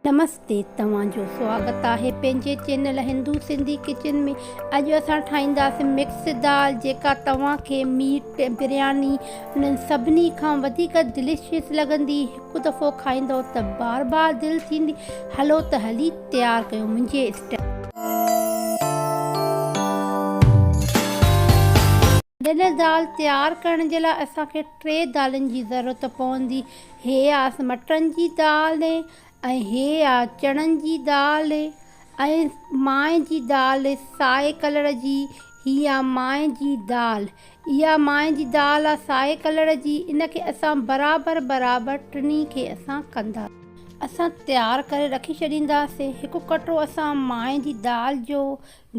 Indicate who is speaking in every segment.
Speaker 1: نمستي توهان جو سواگت آهي پنهنجي چينل هندو سنڌي ڪچن ۾ اڄ اسان ٺاهينداسين مڪس دال جيڪا توهان کي ميٽ برياني انهن سڀني کان وڌيڪ ڊليشس لڳندي هڪ دفعو کائيندو ته بار بار دل ٿيندي هلو ته هلي تيار ڪيو منهنجي اسٽائل ڏنل دال تيار ڪرڻ جي لاء اسان کي ٽي دالين جي ضرورت پوندي هي آس مٽرن جي دال ۽ هي آ چڻن جي دال ۽ مانء جي دال سائي ڪلر جي هي آ مانء جي دال اها مانء جي دال آ سائي ڪلر جي ان کي اسان برابر برابر ٽنهي کي اسان ڪندا. اسان تيار ڪري رکي ڇڏينداسين هڪ ڪٽو اسان مانء جي دال جو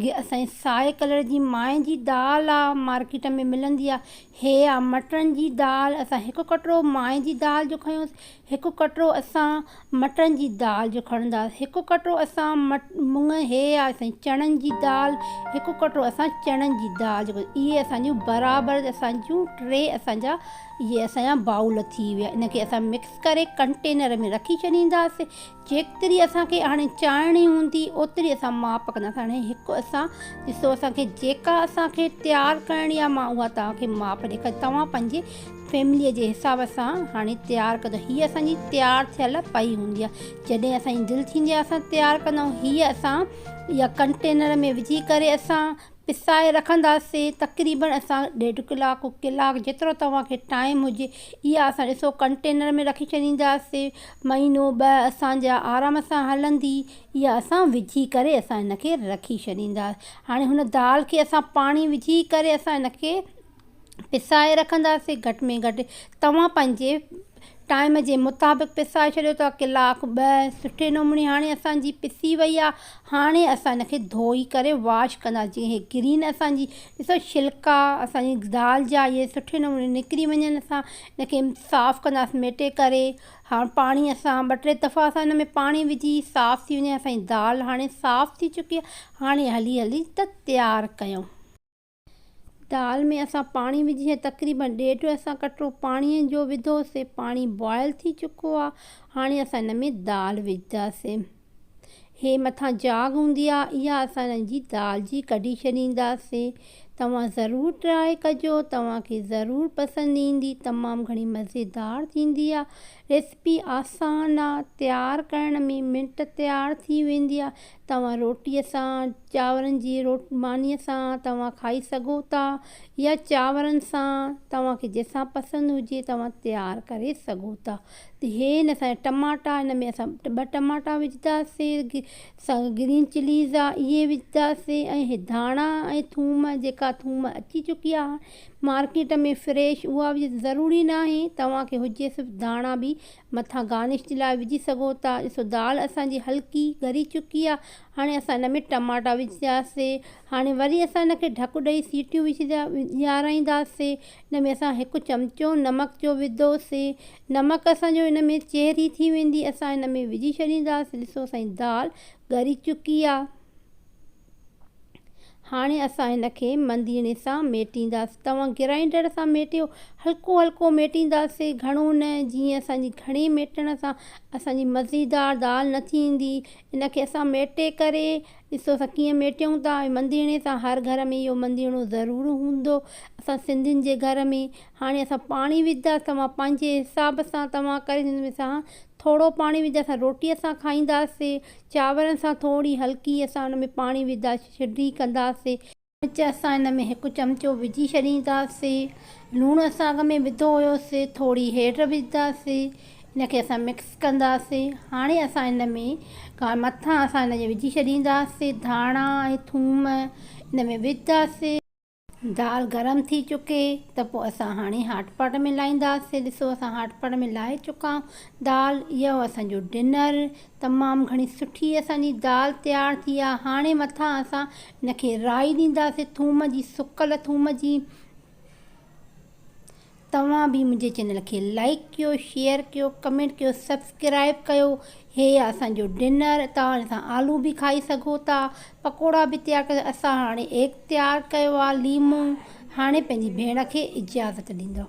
Speaker 1: گي اسان جي سائي ڪلر جي مانء جي دال آ مارڪيٽ ۾ ملندي آ هي آ مٽرن جي دال اسان هڪ ڪٽرو مانء جي دال جو کنيوس هڪ ڪٽرو اسان مٽرن جي دال جو کڻنداس هڪ ڪٽرو اسان مڱ هي آ اسان جي چڻن جي دال هڪ ڪٽرو اسان چڻن جي دال جو اهي اسان جون برابر اسان جون ٽي اسان جا اهي اسان جا باؤل ٿي ويا ان کي اسان مڪس ڪري ڪنٽينر ۾ رکي ڇڏينداسي جيتري اسان کي هاڻي چاڙهڻي هوندي اوتري اسان ماپ ڪنداسين هاڻي هڪ اسان ڏسو اسان کي جيڪا اسان کي تيار ڪرڻي آهي مان اها توهان کي ماپ ڏيکاري توهان پنهنجي فيمليء جي حساب سان هاڻي تيار ڪندو هيء اسان جي تيار ٿيل پئي هوندي آهي جڏهن اسان جي دل ٿيندي آهي اسان تيار ڪندا آهيون هيء اسان اها ڪنٽينر ۾ وجهي ڪري اسان پسائي رکنداسين تقريبن اسان ڏيڍ ڪلاڪ ڪلاڪ جيترو توهان کي ٽائيم هجي اها اسان ڏسو ڪنٽينر ۾ رکي ڇڏينداسين مهينو ٻه اسان جا آرام سان هلندي اها اسان وجهي ڪري اسان هن کي رکي ڇڏينداسين هاڻي هن دال کي اسان پاڻي وجهي ڪري اسان هن کي پسائي رکنداسين گهٽ ۾ گهٽ توهان پنهنجي ٽائيم جي مطابق پسائي ڇڏيو ته ڪلاڪ ٻه سٺي نموني هاڻي اسان جي پسي وئي آهي هاڻي اسان هن کي ڌوئي ڪري واش ڪنداسين جيئن هي گرين اسان جي ڏسو ڇلڪا اسان جي دال جا اهي سٺي نموني نڪري وڃن اسان هن کي صاف ڪنداسين ميٽي ڪري هاڻ پاڻي اسان ٻه ٽي دفعا اسان هن ۾ پاڻي وجهي صاف ٿي وڃي اسان جي دال هاڻي صاف ٿي چڪي آهي هاڻي هلي هلي ته تيار ڪيون. دال ۾ اسان پاڻي وجهي تقريبن ڏيڍ اسان ڪٽرو پاڻي جو وڌوسي پاڻي بوائل ٿي چڪو آ هاڻي اسان ان ۾ دال وجهداسي هي مٿان جاڳ هوندي آ اها اسان ان جي دال جي ڪڍي ڇڏينداسي توهان ضرور ٽرائي ڪجو توهان کي ضرور پسند ايندي تمام گهڻي مزيدار ٿيندي آ ريسپي آسان آ تيار ڪرڻ ۾ منٽ تيار ٿي ويندي آ توهان روٽيء سان، چانورن جي مانيء سان توهان کائي سگهو ٿا يا چانورن سان توهان کي جنهن سان پسند هجي توهان تيار ڪري سگهو ٿا ته هي هن اسان جا ٽماٽا هن ۾ اسان ٻه ٽماٽا وجهنداسين گرين چليز آ اهي وجهنداسين ۽ هي ڌاڻا ۽ ٿوم جيڪا ٿوم اچي چڪي آهي مارڪيٽ ۾ فريش اها به ضروري ناهي توهان کي هجي صرف ڌاڻا به مٿان گارنش جي لاء وجهي سگهو ٿا. ڏسو دال اسان جي هلڪي ڳري چڪي آ. هاڻي اسان ان ۾ ٽماٽا وجهنداسي. هاڻي وري اسان ان کي ڍڪ ڏئي سيٽيون وجهي ڏيارائينداسي. ان ۾ اسان هڪ چمچو نمڪ جو وڌوسي. نمڪ اسان جو ان ۾ چهري ٿي ويندي اسان ان ۾ وجهي ڇڏينداسي. ڏسو اسان جي دال ڳري چڪي آ. هاڻي اسان هن کي منديڻي سان ميٽينداسين. توهان گرائينڊر سان ميٽيو، هلڪو هلڪو ميٽينداسين، گهڻو نه، جيئن اسان جي گهڻي ميٽڻ سان اسان جي مزيدار دال نه ٿيندي. ان کي اسان ميٽي ڪري ڏسو اسان ڪيئن ميٽيون ٿا منديڻي سان. هر گهر ۾ اهو منديڻو ضرور هوندو اسان سنڌين جي گهر ۾. هاڻي اسان پاڻي وجهنداسين، توهان پنهنجي حساب سان توهان ڪري سان ٿورو پاڻي وجهنداسين، اسان روٽيء سان کائينداسين. چانورن سان ٿوري هلڪي اسان ان ۾ پاڻي وجهندا ڇڊي ڪنداسي. مرچ اسان ان ۾ هڪ چمچو وجهي ڇڏينداسي. لوڻ اسان اڳ ۾ وڌو هيوسي ٿوري هيڊ وجهنداسي. ان کي اسان مڪس ڪنداسي. هاڻي اسان ان ۾ مٿان اسان ان جي وجهي ڇڏينداسي ڌاڻا ۽ ٿوم ان ۾ وجهنداسي. دال گرم ٿي چڪي ته پوء اسان هاڻي هاٽ پاٽ ۾ لاهينداسين ڏسو اسان هاٽ پاٽ ۾ لاهي چڪا آهيون دال اهو اسان جو ڊنر تمام گهڻي سٺي اسان جي دال تيار ٿي آهي هاڻي مٿان اسان ان کي رائي ڏينداسين ٿوم جي سڪل ٿوم جي. توهان به منهنجي چينل کي لائيڪ ڪيو شيئر ڪيو ڪمينٽ ڪيو سبسڪرائب ڪيو هي آ اسان جو ڊنر توهان هن سان آلو به کائي سگهو ٿا پڪوڙا به تيار ڪري اسان هاڻي ايگ تيار ڪيو آ ليمو هاڻي پنهنجي ڀيڻ کي اجازت ڏيندو.